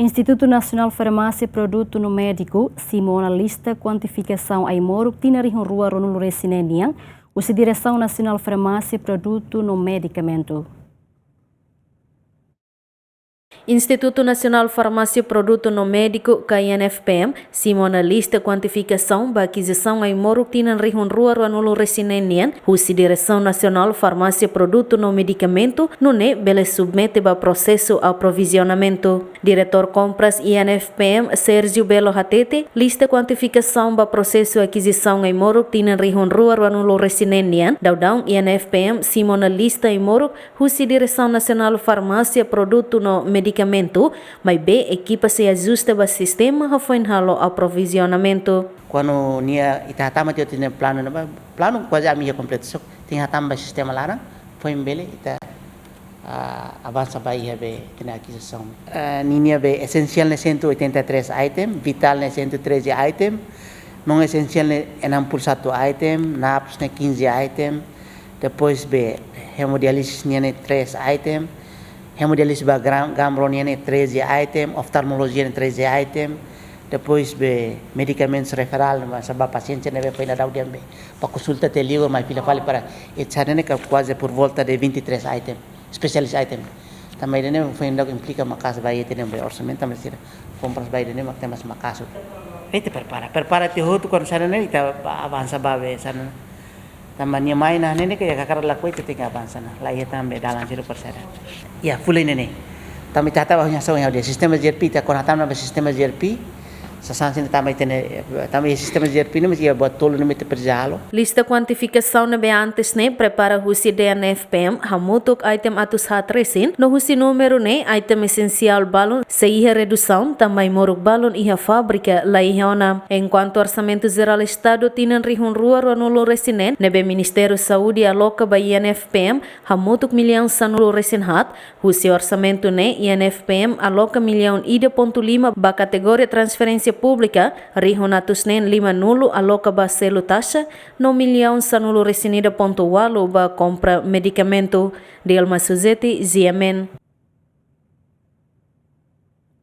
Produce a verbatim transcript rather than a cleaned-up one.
Institutu Nasionál Farmásia Produtu no Médiku simu ona lista kuantifikasaun ai-moruk tinan rihun rua ruanulu-resin-neen nian, husi Diresaun Nasionál Farmásia Produtu no Medikamentu. Institutu Nasionál Farmásia Produtu no Médiku, ka I N F P M, simu ona lista kuantifikasaun ba akizisaun ai-moruk tinan rihun rua ruanulu-resin-neen nian, husi Diresaun Nasionál Farmásia Produtu no Medikamentu, nune'e bele submete ba prosesu aprovizionamentu. Diretór Kompras I N F P M, Sérgio Belo hatete, lista kuantifikasaun ba prosesu akizisaun ai-moruk tinan rihun rua ruanulu-resin-neen nian, daudaun I N F P M simu ona lista ai-moruk husi Diresaun Nasionál Farmásia Produtu no Medikamentu, maibé ekipa sei ajusta ba sistema hafoin halo aprovizionamentu. Kuandu nia ita hatama tiha tiha planu ne'ebá, planu kuaze ami iha kompletu, só tenke hatama ba sistema laran, foin bele ita, ah, avansa ba iha be tiha akizisaun. Ah, ninia be esensiál ne'e cento e oitenta e três item, vitál ne'e cento e treze item, não esensiál ne'e enam puluh satu item, naps ne'e quinze item, depois be hemodiálise nian ne'e três item, hemodiálise ba gram-, gambro nian ne'e treze item, oftalmolojia ne'e treze item, depois be medikamentus referál, mas ba pasiente ne'ebé foin daudaun be ba konsulta te liu, mai fila fali para ita ne'e ka kuaze por volta de vinte e três item, specialist item. Tanba ida-ne'e foin daudaun implika maka'as ba ita-nia be orsamentu, tanba sira kompras ba ida-ne'e mak temos maka'as. Ita prepara, prepara tiha hotu kuandu sira-ne'e ita ba avansa ba be sira-ne'e. Tanba nia mai ona ne'e ka iha kakarak lakohi ita tenke avansa ona. La iha tanba dalan sira para sira. Ya, full ne'e. Tanba ita hatama hanya só yang dia sistema G R P, ita kuandu hatama ba sistema G R P. Sasán sira tanba ita-nia, tanba sistema G R P ne'e mesti iha buat tolu ne'ebé ita presiza halo. Lista kuantifikasaun ne'ebé antes ne'e prepara husi D N F P M, hamutuk item atus haat resin, no husi númeru ne'e item esensiál balun sei iha redusaun, tanba ai-moruk balun iha fábrika la iha ona. Enkuantu Orsamentu Jerál Estadu tinan rihun rua ruanulu-resin-neen ne'ebé Ministériu Saúde aloka ba I N F P M, hamutuk millaun sanulu-resin-haat, husi orsamentu ne'e I N F P M aloka millaun ida pontu lima ba kategoria transferénsia públika, rihun atus neen limanulu aloka ba selu taxa, no millaun sanulu-resin-ida pontu ualu ba kompra medikamentu. Dilma Suzeti, G M N.